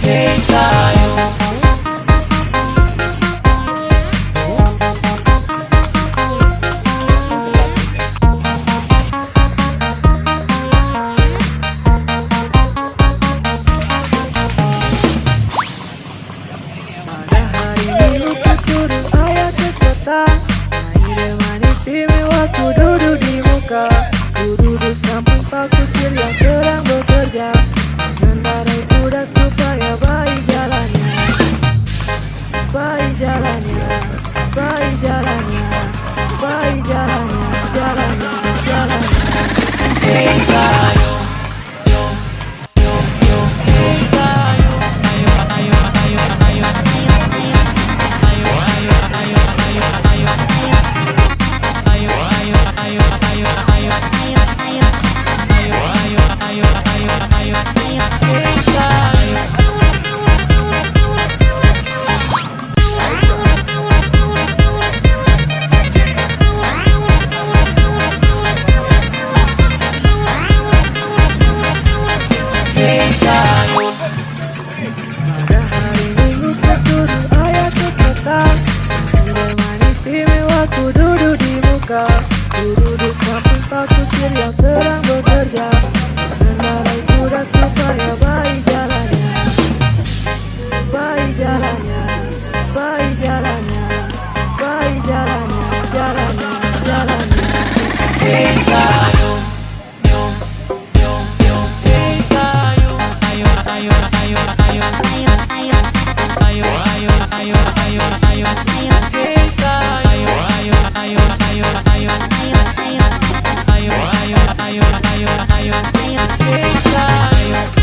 Air manis istimewa ku duduk di muka. Ku duduk samping Pak Kusir yang sedang bekerja, mengendarai kuda supaya baik jalannya. Baik jalannya, baik jalannya, baik jalannya, jalannya, jalannya. Pada hari Minggu tertuduh ayah tercetak, air manis istimewa ku duduk di muka. Ku duduk samping Pak Kusir yang sedang bekerja, mengendarai kuda supaya baik jalannya. Baik jalannya, baik jalannya, baik jalannya, jalannya, jalannya. Ayo